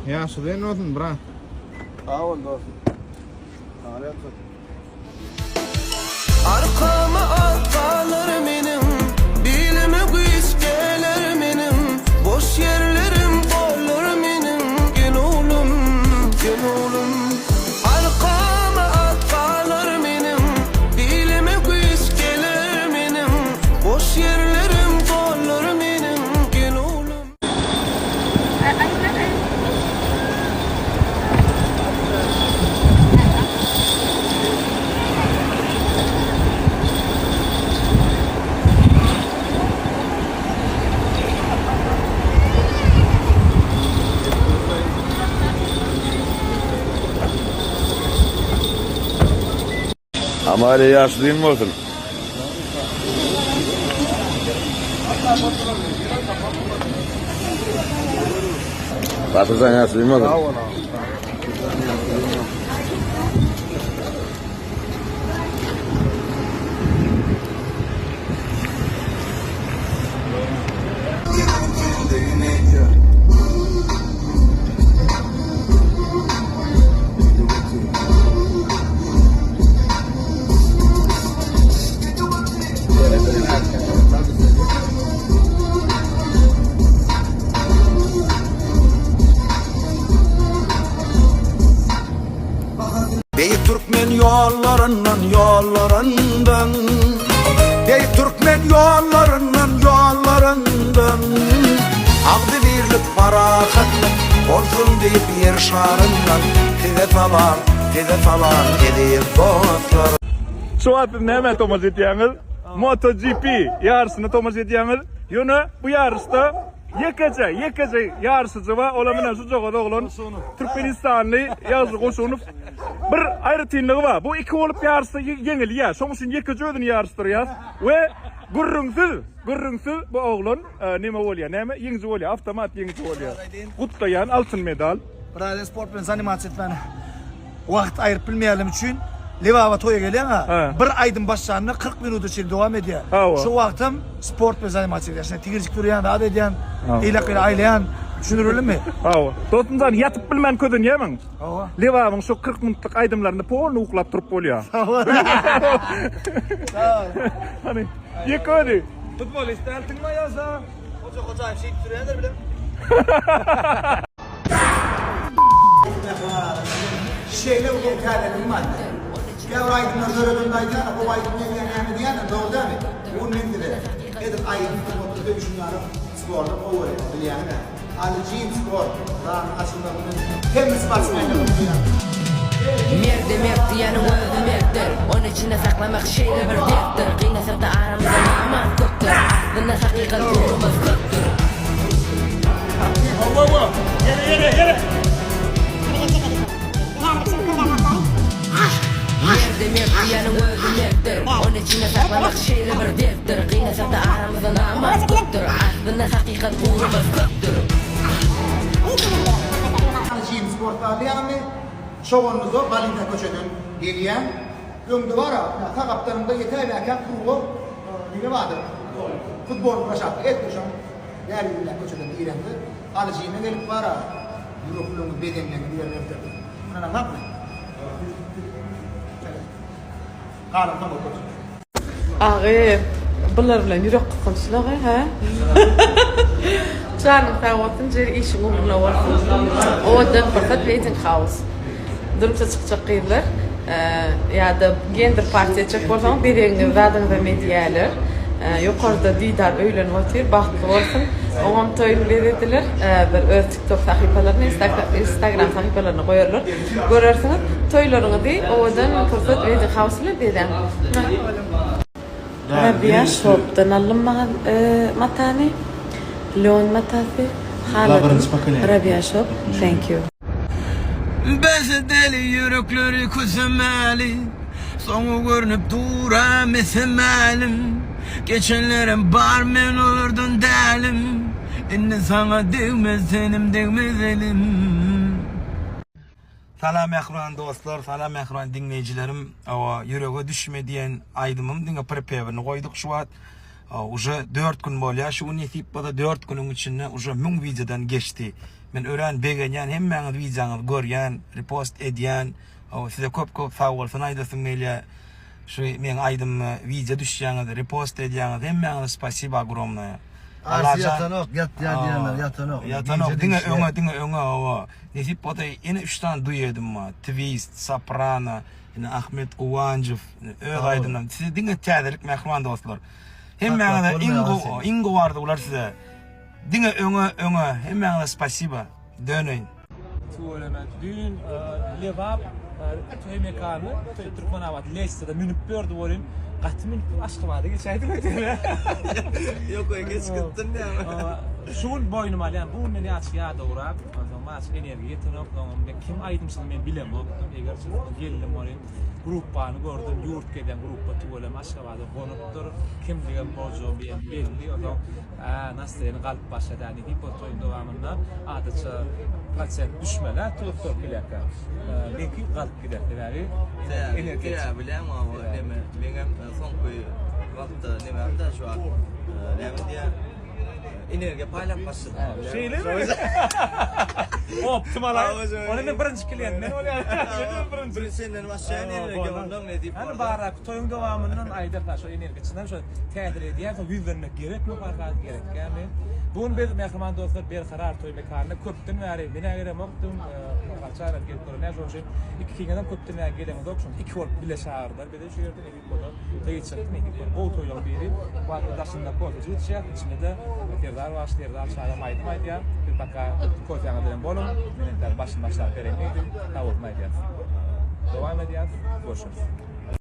Ýaşuly bolsun, brat. Sag bol dostum. Saňa ýalkasyn. Arkama at galar meniň, Bilime güýç geler meniň, Boş ýerlerim dolar meniň, Gel oglum, gel oglum. Arkama at galar meniň, Bilime güýç geler meniň, Boş ýerlerim dolar meniň, Gel oglum. Amalia ýaşulyň bolsun. Batyrjan ýaşulyň bolsun. Sag bol aga. Beýik türkmen ýollaryndan, ýollaryndan Beýik türkmen ýollaryndan, ýollaryndan Agzybirlik, parahatlyk bolsun diýip ýer şaryndan Size salam, size salam eziz dostlar. Şu wagt siz nämä tomaşa edýäňiz? MotoGP ýaryşyna tomaşa edýäňiz. Ýöne bu ýaryşda ýekeje, ýekeje ýaryşyjy bar, olam ine şujagaz oglan, türkmenistanly Ýagşy Goşunow. Bir aýratynlygy bar, bu iki bolup ýaryşsa ýeňilýär. Şonuň üçin ýekeje özüni ýaryşdyrýar we gürrüňsiz, gürrüňsiz bu oglan neme bolýar, näme, ýeňiji bolýar, awtomat ýeňiji bolýar. Gutlaýan, altyn medal. Birader sport bilen zanimatsiýa etmäne wagt aýryp bilmeýänligim üçin Lebaba toýa gelýän-a, bir aýdym başlanda 40 minuta çenli dowam edýär. Şo wagtam sport bilen zanimatsiýa edýän. Şeýle tigirjik sürýän, zat edýän, eýläk-beýläk aýlaýan. Düşündirildimi? Hawa. Dostum jan, ýatyp bilmän közenýärmiň? Hawa. Lebabyň şo 40 minutlyk aýdymlarynda polny uklap turup bolýar. Sag bol. Sag bol. Hany, ýeke özi. Futbolist dälsiňmi ýa-da? Hoja Hojaýew şeýdip sürýändir bilen. Şeýle bir gowy täzeligim bar. Käbir aýdymlar döredende aýdýan, gowy aýdym ýazýan näme diýýän, dogry dälmi? Bu gün men size edil aýdym sungatda söýüşim ýaly sporty gowy görýän, bilýäňiz-ä. Aly Jim sport zalynyň açylmagy bilen hemme sportsmenler gutlaýar. Merde mert diýýäniň özi mertdir Ony içinde saklamak şeýle bir dertdir Gynasak-da aramyzda namart köpdür Aslynda hakykat ugrumyz köpdür. Merde mert diýýäniň özi mertdir Ony içinde saklamak şeýle bir dertdir Gynasak-da aramyzda namart köpdür Aslynda hakykat ugrumyz köpdür. Jim sport zaly ýagny Çoganlyda Balinda köçeden gelýäň. Öňde bar-a, sag gapdalyňda ýetäýmäkäň kruga neme bardyr, futbol ploşadka et şoň bäri ýüzündäki köçeden gireňde Alyjyna gelip bar-a, ýürekleňiz, bedenleňiz ýerine ýeterdi. Ynanaňzakmy? Galan soň görkezerin. Agy bular bilen ýürek gysgynçlygy hä? Janyň sag bolsun Jerry işiň ugruna bolsun. Owadan pursat wedding house. Durmuşa çykjak gyzlar ýa-da gender party etjek bolsaňyz bezegiňizi zadyňyzam edýäler. Ýokarda Didar öýlenip otyr bagtly bolsun. Oňam toýuny bezediler. Bir öz TikTok sahypalaryna Instagram sahypalaryna goýarlar. Görersiňiz. Toýlaryňyzy owadan pursat wedding house bilen bezäň. Rabia shopdan aldym matany. Lon matasy. Haladym. Rabia shop. Thank you. Bes edeli ýürekleri küsemäli Soňy görnüp dur-a mese-mälim Geçenlerim bar men olardan dälim Indi saňa degmez tenim degmez elim. Salam mähriban dostlar, salam mähriban diňleýjilerim. Hawa, ýürege düşme diýen aýdymym diňe prepewini goýduk şu wagt. Uje 4 gün bolýar. Şu gün nesip bolsa 4 günüň içinde uje 1000 wideodan geçdi. Men örän begenýän, hemmäňiz wideoňyzy görýän, repost edýän. Size köp köp sag bolsun aýdasym gelýär. Şu meň aýdymyma wideo düşýäňiz, repost edýäňiz, hemmäňize spasiba ogromnoýe. Arsy ýatanok, ýatýar diýenler ýatanok. Ýatanok, diňe öňe, diňe öňe, hawa. Nesip bolsa ýene 3 sany duedim bar. Twist, Soprano, ine Ahmet Guwanjow, öz aýdymlarym. Size diňe täzelik mähriban dostlar. Hemmäňize iň gowy, iň gowy arzuwlar size. Diňe öňe, öňe. Hemmäňize spasiba. Döneýin. Tüweleme düýn Lebap toý mekany Türkmenabat Lestada münüp berdi welin gaty münüp Aşgabada geçäýdim öýdýän. Ýok öý geç gitdim ýa. Şu gün boýnuma alýan bu gün men ýaçyk ýadawrak onsoň maçyk energiýa ýetenok soňam men kim aýdymçyny men bilemokdym egerçe geldim welin gruppany gördüm ýurt gezýän gruppa tüweleme Aşgabada gonupdyr kimligem boljagy belli onsoň Ä, nastreni galyp başlady, ä, nesip bolsa toýuň dowamynda adatça prosent düşmeli-ä tutup biläkä. Meňki galyp gider, sebäbi energetik. Sebäbi bilýäňmi, o neme, meňem soňky wagtda nemem-de şu wagt, näme diýýär, energiýa paýlap başladym. Şeýlemi? Optym alaý. Ony men birinji klient men bolýan. Birinji senden başlaýan energiýa, ondan nesip bolsa. Hany barrak toýuň dowamyndan aýdarka şo energiýa çyndan şo täsir edýär, soň ýüzlenmek gerekmi barha, gerekkämi? Bu gün biz mähriban dostlar Berkarar toý mekanyna köpden bäri men-ä gelemokdym, Haçanam gelip göremä, şonuň üçin ikiňizem köpden bäri geleňizok, şonuň iki bolup bile çagyrdylar bizi şu ýerde nesip bolsa toý geçjekdi, nesip bolsa gowy toýlaryň biri. Wagtda daşynda kofejik içýäs, içinde-de Serdar bagşy, Serdar Çagam aýdym aýdýar. Siz paka kofeňiz bilen boluň, men entäk başyny başlap bereýin diýdi. Sag bolsun aýdýas. Dowam edýäs, görşeris.